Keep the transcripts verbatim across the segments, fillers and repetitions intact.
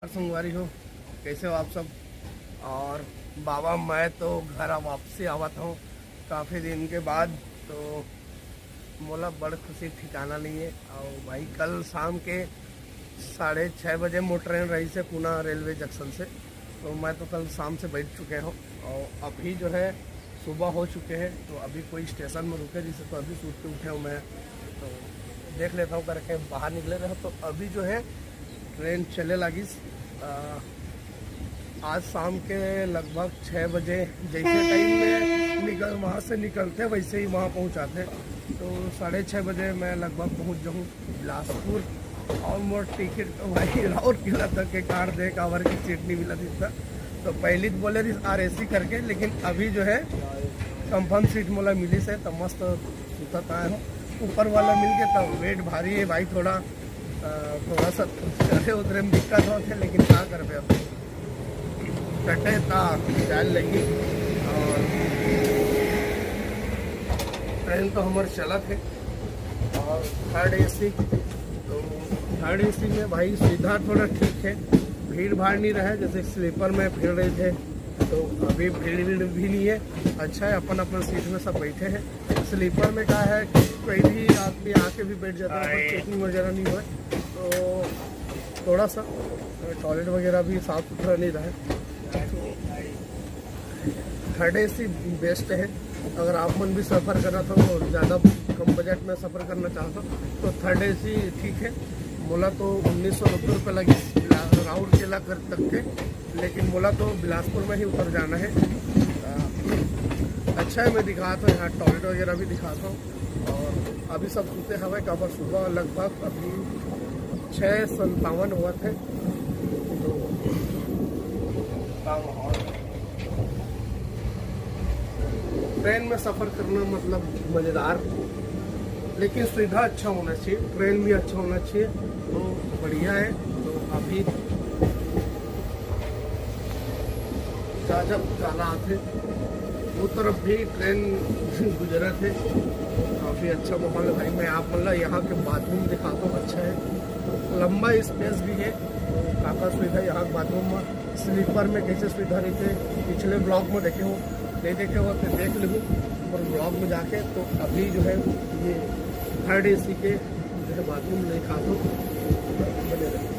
संगवारी हो, कैसे हो आप सब? और बाबा, मैं तो घर वापसी आवत हूँ काफ़ी दिन के बाद, तो मोला बड़ खुशी ठिकाना नहीं है। और भाई, कल शाम के साढ़े छः बजे मोर ट्रेन रही से पुणे रेलवे जंक्शन से, तो मैं तो कल शाम से बैठ चुके हूँ। और अभी जो है सुबह हो चुके हैं, तो अभी कोई स्टेशन में रुके नहीं से, तो अभी सूत के उठे हूँ मैं, तो देख लेता हूँ करके बाहर निकले रहे। तो अभी जो है ट्रेन चले लागिस। अ, आज शाम के लगभग छः बजे जैसे टाइम में निकल, वहाँ से निकलते, वैसे ही वहाँ पहुँचाते। तो साढ़े छः बजे मैं लगभग पहुँच जाऊँ बिलासपुर। और मोर टिकट तो भाई राउरकेला तक के काट दे, काबर की सीट नहीं मिला था। तो पहले तो बोले रही आर ए सी करके, लेकिन अभी जो है कंफर्म सीट मोला मिली से, तो मस्त सुतत आए हो। ऊपर वाला मिल के तब वेट भारी है भाई, थोड़ा अ, थोड़ा सा चढ़े उतरे में दिक्कत होत है, लेकिन का करबे, अब कटे ता चाल लगी। और ट्रेन तो हमर चलत है और थर्ड ए सी, तो थर्ड ए सी में भाई सुविधा थोड़ा ठीक है, भीड़ भाड़ नहीं रहे जैसे स्लीपर में भीड़ रही थे, तो अभी भीड़ भीड़ भी नहीं है। अच्छा है, अपन अपन सीट में सब बैठे हैं। स्लीपर में का है कि कोई भी आदमी आके भी बैठ जाता है, कोई चेकिंग वगैरह नहीं हुआ है। तो थोड़ा सा टॉयलेट वगैरह भी साफ सुथरा नहीं रहा है। तो थर्ड ए सी बेस्ट है। अगर आप मन भी सफ़र करना था और ज़्यादा कम बजट में सफ़र करना चाहता हो तो थर्ड ए सी ठीक है। मोला तो उन्नीस सौ नब्बे रुपये लगी राउरकेला कर तक के, लेकिन मोला तो बिलासपुर में ही उतर जाना है। अ, अच्छा है, मैं दिखाता हूँ, यहाँ टॉयलेट वगैरह भी दिखाता हूँ। और अभी सब सुते हवे, काबर सुबह लगभग अभी छः संतावन हुआ थे। तो ट्रेन में सफ़र करना मतलब मज़ेदार, लेकिन सुविधा अच्छा होना चाहिए, ट्रेन भी अच्छा होना चाहिए, तो बढ़िया है। तो अभी ताजा ताला आथे, वो तरफ भी ट्रेन गुजरत है। काफ़ी अच्छा माहौल है भाई। मैं आप मतलब यहाँ के बाथरूम दिखाता हूँ, अच्छा है, लंबा स्पेस भी है। काका सुविधा यहाँ बाथरूम में स्लीपर में कैसे सुविधा रहिथे, पिछले ब्लॉग में देखे हो, नहीं देखे हो तो देख लेहू और ब्लॉग में जाके। तो अभी जो है ये थर्ड ए सी के जो है बाथरूम नहीं खा तो बने रहे।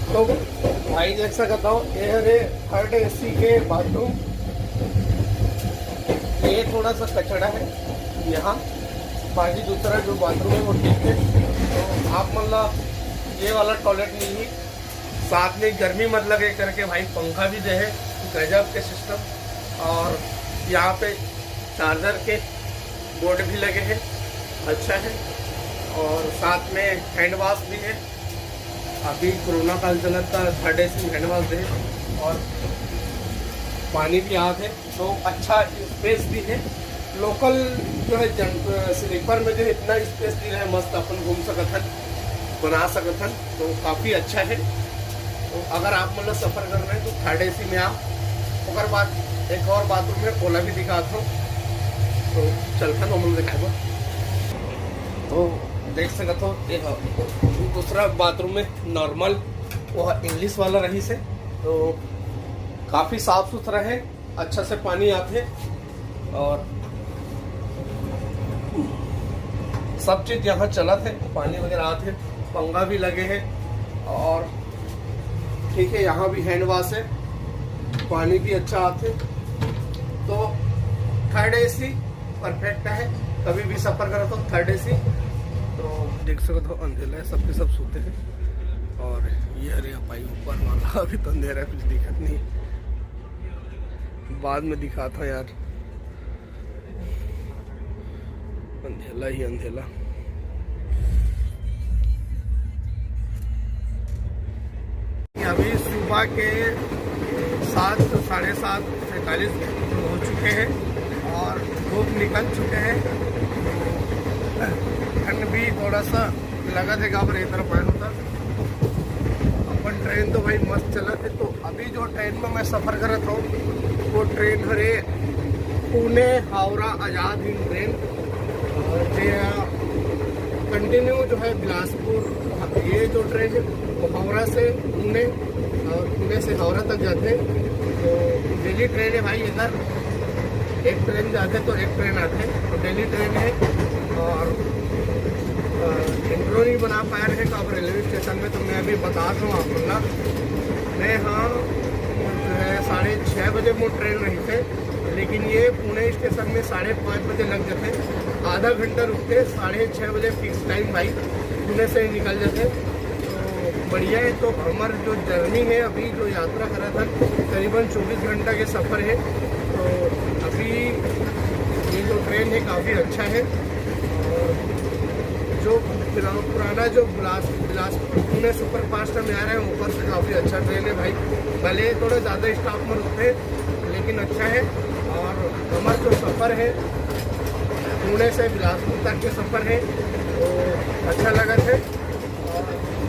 तो भाई देख सकता हो, ये हरे थर्ड ए सी के बाथरूम। ये थोड़ा सा कचड़ा है यहाँ, बाकी दूसरा जो बाथरूम है वो ठीक है। तो आप मतलब ये वाला टॉयलेट नहीं है, साथ में गर्मी मत लगे करके भाई पंखा भी दे है, गजब के सिस्टम। और यहाँ पे चार्जर के बोर्ड भी लगे हैं, अच्छा है। और साथ में हैंड वॉश भी है, अभी कोरोना काल चलत था, थर्ड ए सी में हैंड वॉश दे और पानी भी आत है, तो अच्छा स्पेस भी है। लोकल जो है जन स्लीपर में जो है इतना स्पेस नहीं रहे, मस्त अपन घूम सकत हन, बना सकत हन, तो काफ़ी अच्छा है। तो अगर आप मतलब सफ़र कर रहे हैं तो थर्ड ए सी में आप, ओकर बाद एक और बाथरूम है, ओला भी दिखाता हूँ। तो चलता हूँ, हम लोग दिखाएगा। तो देख सकत हो, ये ह, दूसरा बाथरूम में नॉर्मल वो इंग्लिश वाला रही से, तो काफ़ी साफ सुथरा है, अच्छा से पानी आते। और सब चीज़ यहाँ चलत है, पानी वगैरह आते, पंखा भी लगे हैं। और ठीक है, यहाँ भी हैंड वॉश है, पानी भी अच्छा आते। तो थर्ड ए सी परफेक्ट है, कभी भी सफ़र करो तो थर्ड ए सी। तो देख सकते हो, अंधेला है, सबके सब सोते हैं। और ये अरे भाई, ऊपर वाला अभी तो अंधेरा है, कुछ दिखत नहीं, बाद में दिखाता यार। अंधेला ही अंधेला। सुबह के सात, साढ़े सात सैंतालीस हो चुके हैं और धूप निकल चुके हैं। ठंड भी थोड़ा सा लगा देगा पर इधर पाए होता। अपन ट्रेन तो भाई मस्त चला थे। तो अभी जो ट्रेन में मैं सफर करत हूँ वो ट्रेन हरे पुणे हावड़ा आजाद हिंद ट्रेन, जे कंटिन्यू जो है बिलासपुर, ये जो ट्रेन है वो हावड़ा से पुणे और पुणे से हावड़ा तक जाते हैं। तो डेली ट्रेन है भाई, इधर एक ट्रेन जाते तो एक ट्रेन आते, तो डेली ट्रेन है। और इंट्रो नहीं बना पाए रहे तो अब रेलवे स्टेशन में, तो मैं अभी बता दूँ आप लोग ना, मैं हाँ जो है साढ़े छः बजे वो ट्रेन रही थे, लेकिन ये पुणे स्टेशन में साढ़े पाँच बजे लग जाते, आधा घंटा रुकते, साढ़े छः बजे फिक्स टाइम भाई पुणे से ही निकल जाते। तो बढ़िया है। तो हमार जो जर्नी है, अभी जो यात्रा करा था, करीबन चौबीस घंटा के सफ़र है। तो अभी ये जो ट्रेन है काफ़ी अच्छा है। और जो पुरा- पुराना जो बिलास बिलासपुर पुणे सुपर फास्ट में आ रहे हैं, ऊपर से काफ़ी अच्छा ट्रेन है भाई। भले थोड़ा ज़्यादा स्टॉप में रुकते हैं लेकिन अच्छा है। और हमारा जो सफ़र है पुणे से बिलासपुर तक के सफ़र है, तो अच्छा लगा थे।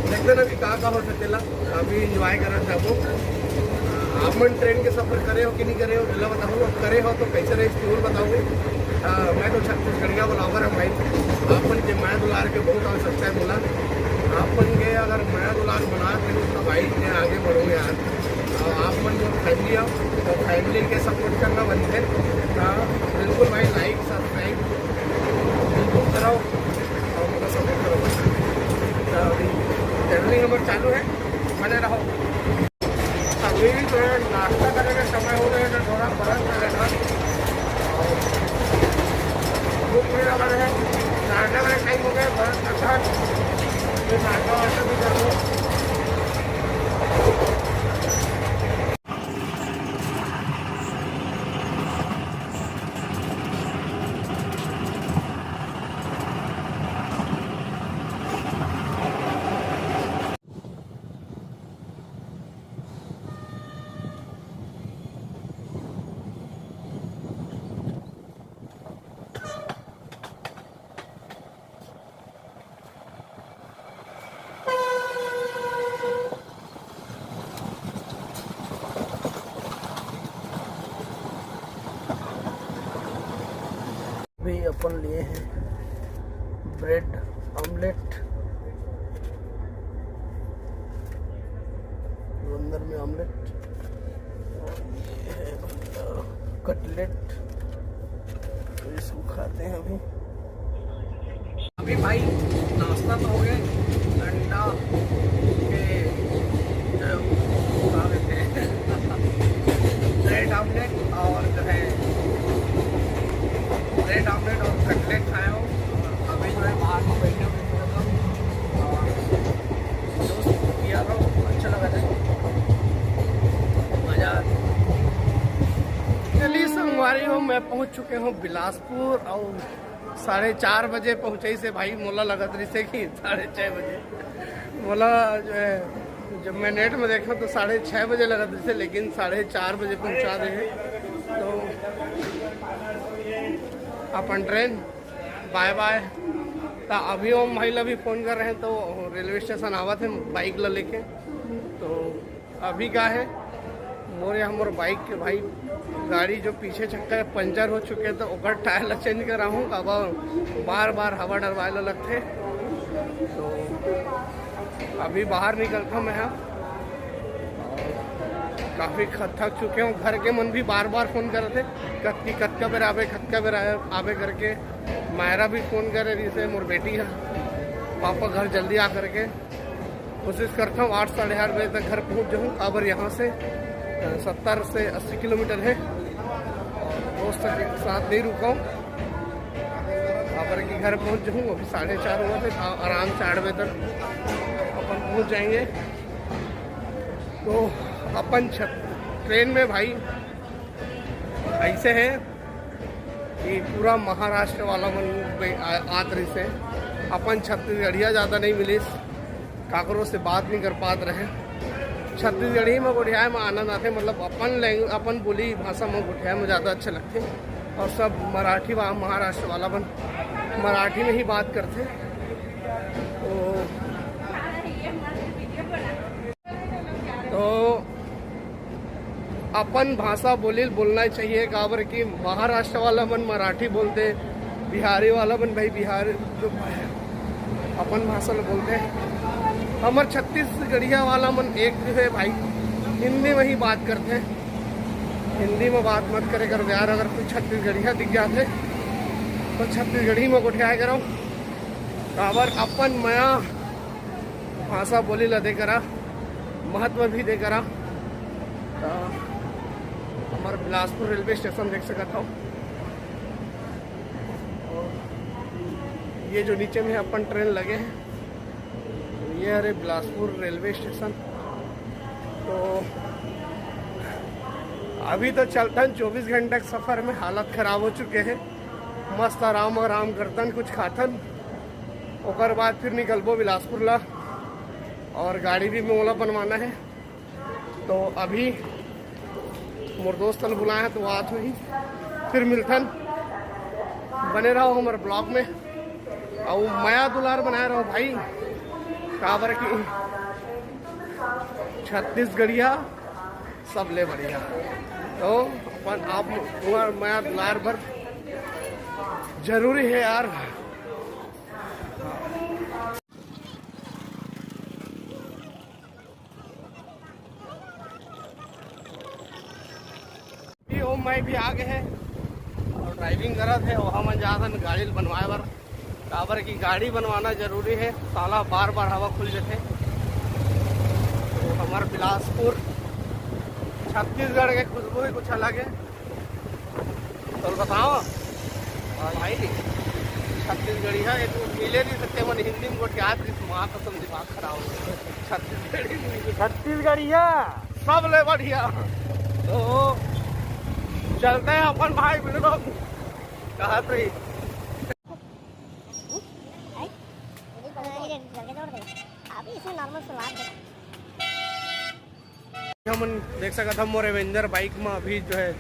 देखते ना अभी कहाँ कहाँ हो सकेला, अभी एंजॉय करत जाबो। आप मन ट्रेन के सफर करे हो कि नहीं करे हो, एला बताओ। अब करे हो तो कैसे रही, जरूर बताओ। आ, मैं तो छत्तीसगढ़िया ब्लॉगर हूँ भाई। आप मन के माया दुलार के बहुत आवश्यकता है बोला। आप मन के अगर माया दुलार बना रहे हो तो भाई मैं आगे बढ़ूँ यार। आ, आप मन जो फैमिली हो तो फैमिली के सपोर्ट करना बनते। हाँ, बिल्कुल भाई, लाइक सब्सक्राइब बिल्कुल कराओ और उनका सपोर्ट करो। तो अभी जर्नी हमारी चालू है, बने रहो। अभी भी थोड़ा नाश्ता करने का समय हो गया है, थोड़ा बरस में बैठा। और भूख भी लगा है, नाश्ता का टाइम हो गया, बरस का था, फिर नाश्ता वास्ता भी कर लो। भी अपन लिए हैं ब्रेड ऑमलेट, अंदर में ऑमलेट, और ये है कटलेट, तो इसको खाते हैं अभी। अभी भाई नाश्ता तो हो गया, अंडा के जो क्या कहते हैं ब्रेड ऑमलेट और जो है ब्रेड ऑमलेट और कटलेट खाया हूँ। और अभी जो है बाहर में बैठे हुए थोड़ा सा और दोस्त यार अच्छा लगा था, मज़ा। चलिए संगवारी हो, मैं पहुँच चुके हूँ बिलासपुर और साढ़े चार बजे पहुँचे से भाई मोला लगत रही से कि साढ़े छः बजे मोला जो है, जब मैं नेट में देखा तो साढ़े छः बजे लगत रही से, लेकिन साढ़े चार बजे पहुँचा दे हैं। तो अपन ट्रेन बाय बाय। तो अभी ओम भाई ला भी फ़ोन कर रहे हैं, तो रेलवे स्टेशन आवत है बाइक ला लेके। तो अभी का है, मोर यहाँ मोर बाइक के भाई, गाड़ी जो पीछे चक्का है पंचर हो चुके, तो ओकर टायर ला चेंज कराहूँ। अब बार बार हवा डरवाए ला लगथे। तो अभी बाहर निकलता मैं यहाँ, काफ़ी ख- थक चुके हूँ। घर के मन भी बार बार फ़ोन करत हे, कत की कतका बेर आवे, कतका बेर आवे, आवे करके। मायरा भी फ़ोन करे रही से, मोर बेटी है, पापा घर जल्दी आ करके। कोशिश करता हूँ आठ, साढ़े आठ बजे तक घर पहुँच जाऊँ। काबर यहाँ से अ, सत्तर से अस्सी किलोमीटर है। दोस्त के साथ नहीं रुका हूँ, काबर कि घर पहुँच जाऊँ। अभी साढ़े चार हुआ थे, आ- आराम से आठ बजे तक अपन पहुँच जाएंगे। तो अपन छत ट्रेन में भाई ऐसे है कि पूरा महाराष्ट्र वाला मन बे- आ- आत रही से। अपन छत्तीसगढ़िया ज़्यादा नहीं मिलिस, काकरो से बात नहीं कर पात रहे। छत्तीसगढ़ी में गोठियाए में आनंद आथे, मतलब अपन लैंग अपन बोली भाषा में गोठियाए में ज़्यादा अच्छा लगथे। और सब मराठी वा महाराष्ट्र वाला मन मराठी में ही बात करथे। तो, तो अपन भाषा बोली ल बोलना चाहिए, काबर कि महाराष्ट्र वाला मन मराठी बोलथे, बिहारी वाला मन भाई बिहार जो अपन भाषा ल बोलथे। हमर छत्तीसगढ़िया वाला मन एक हे भाई, हिंदी में ही बात करथे। हिंदी में बात मत करे करो यार, अगर कोई छत्तीसगढ़िया दिख जाथे तो छत्तीसगढ़ी में गोठियाए करो। काबर अपन मया भाषा बोली ला दे करा, महत्व भी दे करा। तो हमर बिलासपुर रेलवे स्टेशन देख सकत हव। और ये जो नीचे में अपन ट्रेन लगे हे, ये हरे बिलासपुर रेलवे स्टेशन। तो अभी तो चलथन, चौबीस घंटा के सफर में हालत खराब हो चुके हे। मस्त आराम आराम करथन, कुछ खाथन, ओकर बाद फिर निकलबो बिलासपुर ला। और गाड़ी भी मोला बनवाना हे। तो अभी मोर दोस्त ल बुलाए हे, तो आत होही, फिर मिलथन। बने रहो हमर ब्लॉग में, अउ मया दुलार बनाए रहो भाई, काबर कि छत्तीसगढ़िया सबले बढ़िया। तो अपन आप तुम्हार मया दुलार बर जरूरी हे यार। भी ओम भाई भी आ गए हे और ड्राइविंग करत हे। वहाँ मन जात हन गाड़ी ल बनवाए बर, काबर कि गाड़ी बनवाना जरूरी हे, साला बार बार हवा खुल जथे। तो हमार बिलासपुर छत्तीसगढ़ के खुशबू ही कुछ अलग हे। तो बताओ, और भाई छत्तीसगढ़ी हे, एक मिले नहीं सकते मन हिंदी में गोठियात रहिस, माँ कसम दिमाग खराब हो गया। छत्तीसगढ़ी movie छत्तीसगढ़िया। सबले बढ़िया। तो चलते हैं अपन भाई बिल्डर कहा तो ही। अभी इसमें नॉर्मल सलाद है। हमन देख सकत हन मोर एवेंजर बाइक में अभी जो है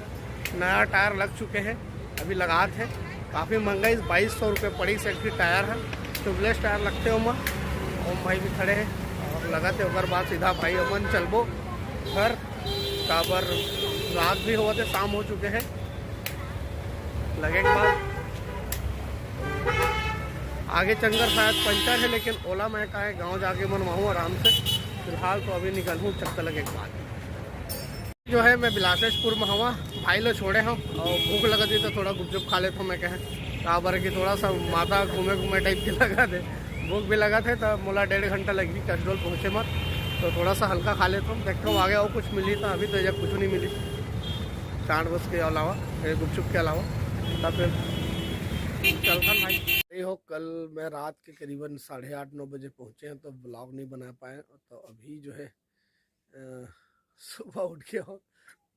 नया टायर लग चुके हैं, अभी लगात हे। काफ़ी महंगा, इस बाईस सौ रुपये पड़ी से एक टायर है, ट्यूबलेस टायर लगते ओमा। ओम भाई भी खड़े हैं और लगाते ओकर बाद सीधा भाई अपन चलबो घर, काबर रात भी होवत हे, शाम हो चुके हैं। लगे के बाद आगे चंगर शायद पंचर है, लेकिन ओला मैं काहे गांव जाके बनवाहूँ आराम से। फिलहाल तो अभी निकलहूँ चक्कर लगे के बाद। जो है मैं बिलासेसपुर में हवा, भाई लो छोड़े हम और भूख लगत हे तो थोड़ा गुपचुप खा लेत हूँ मैं कहे, काबर कि थोड़ा सा माथा घूमे घूमे टाइप के लगत हे, भूख भी लगत हे तो मोला डेढ़ घंटा लगही कसडोल पहुँचे मत, तो थोड़ा सा हल्का खा लेत हूँ, देखता हूँ आगे और कुछ मिली तो, अभी तो जब कुछ नहीं मिली चाट बस के अलावा, ए, गुपचुप के अलावा। तब फिर चलथन भाई। ये हो, कल मैं रात के करीबन साढ़े आठ नौ बजे पहुँचे हैं तो ब्लॉग नहीं बना पाए, तो अभी जो है अ, सुबह उठ के हो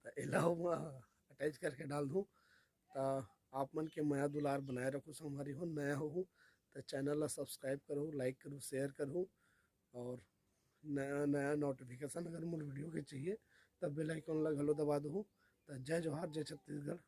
तो एला मैं अटैच करके डाल दूँ। तो आप मन के मया दुलार बनाए रखो संगवारी हो, नया हो तो चैनल ला सब्सक्राइब करो, लाइक करो, शेयर करो और नया नया नोटिफिकेशन अगर मोर वीडियो के चाहिए तब बेल आइकन ला घलो दबा दो। तो जय जोहार, जय छत्तीसगढ़।